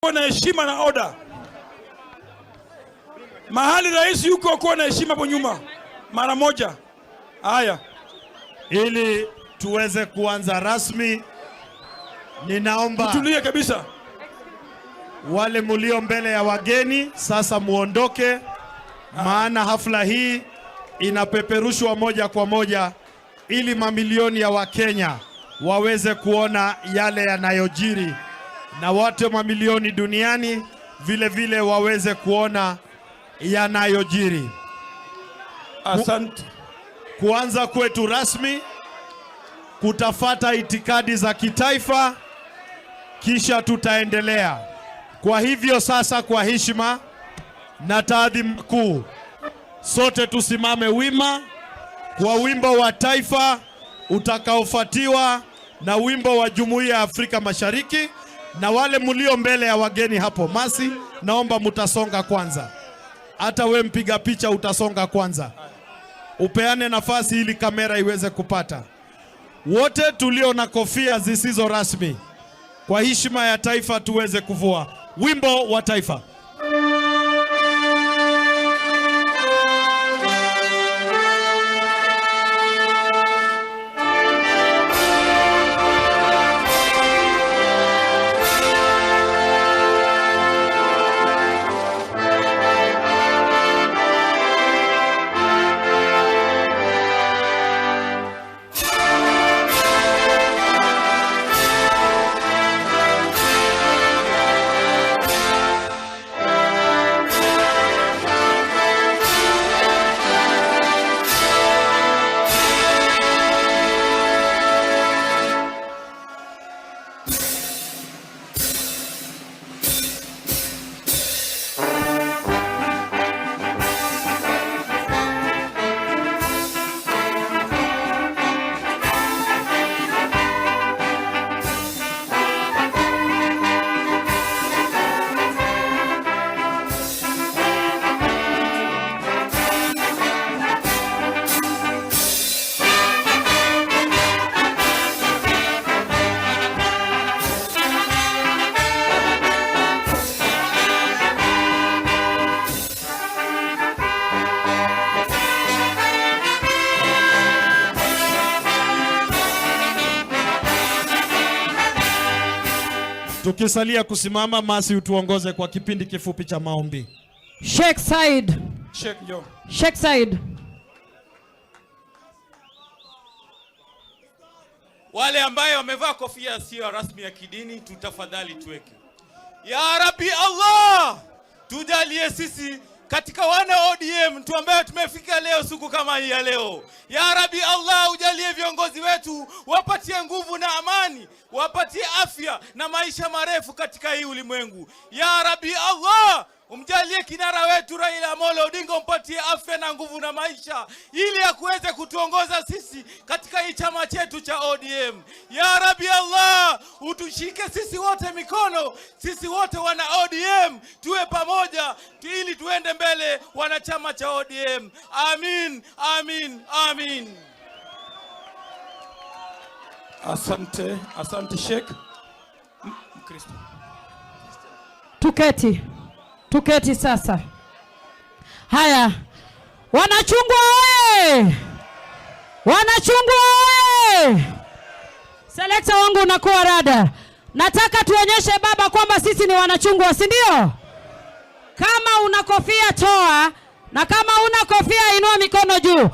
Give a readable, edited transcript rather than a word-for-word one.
Kuwa na heshima na order. Mahali rais yuko, kuwa na heshima hapo nyuma mara moja. Haya. Ili tuweze kuanza rasmi, ninaomba Tulie kabisa. Wale mulio mbele ya wageni sasa muondoke, maana hafla hii inapeperushwa moja kwa moja ili mamilioni ya Wakenya waweze kuona yale yanayojiri na wote mamilioni duniani vile vile waweze kuona yanayojiri. Asante. Kuanza kwetu rasmi kutafata itikadi za kitaifa, kisha tutaendelea. Kwa hivyo sasa, kwa heshima na taadhima kuu, sote tusimame wima kwa wimbo wa taifa utakaofuatiwa na wimbo wa Jumuiya ya Afrika Mashariki. Na wale mlio mbele ya wageni hapo, Masi, naomba mutasonga kwanza. Hata we mpiga picha utasonga kwanza, upeane nafasi ili kamera iweze kupata. Wote tulio na kofia zisizo rasmi, kwa heshima ya taifa tuweze kuvua. Wimbo wa taifa. Tukisalia kusimama, Masi utuongoze kwa kipindi kifupi cha maombi. Sheikh Said. Sheikh, njoo. Sheikh Said. Wale ambaye wamevaa kofia sio rasmi ya kidini, tutafadhali tuweke. Ya Rabbi Allah, tujalie sisi katika wana ODM tu ambayo tumefika leo siku kama hii ya leo. Ya Rabbi Allah, ujalie viongozi wetu, wapatie nguvu na amani, wapatie afya na maisha marefu katika hii ulimwengu. Ya Rabbi Allah, umjalie kinara wetu Raila Amolo Odinga, umpatie afya na nguvu na maisha ili akuweze kutuongoza sisi katika hii chama chetu cha ODM. Ya Rabbi Allah, utushike sisi wote mikono, sisi wote wana ODM tuwe pamoja ili tuende mbele, wanachama cha ODM. Amin, amin, amin. Asante, asante Sheikh. Mkristo. Tuketi. Tuketi sasa. Haya. Wanachungwa oye! Wanachungwa oye! Selekta wangu unakuwa rada. Nataka tuonyeshe baba kwamba sisi ni wanachungwa, si ndio? Kama una kofia toa, na kama una kofia inua mikono juu.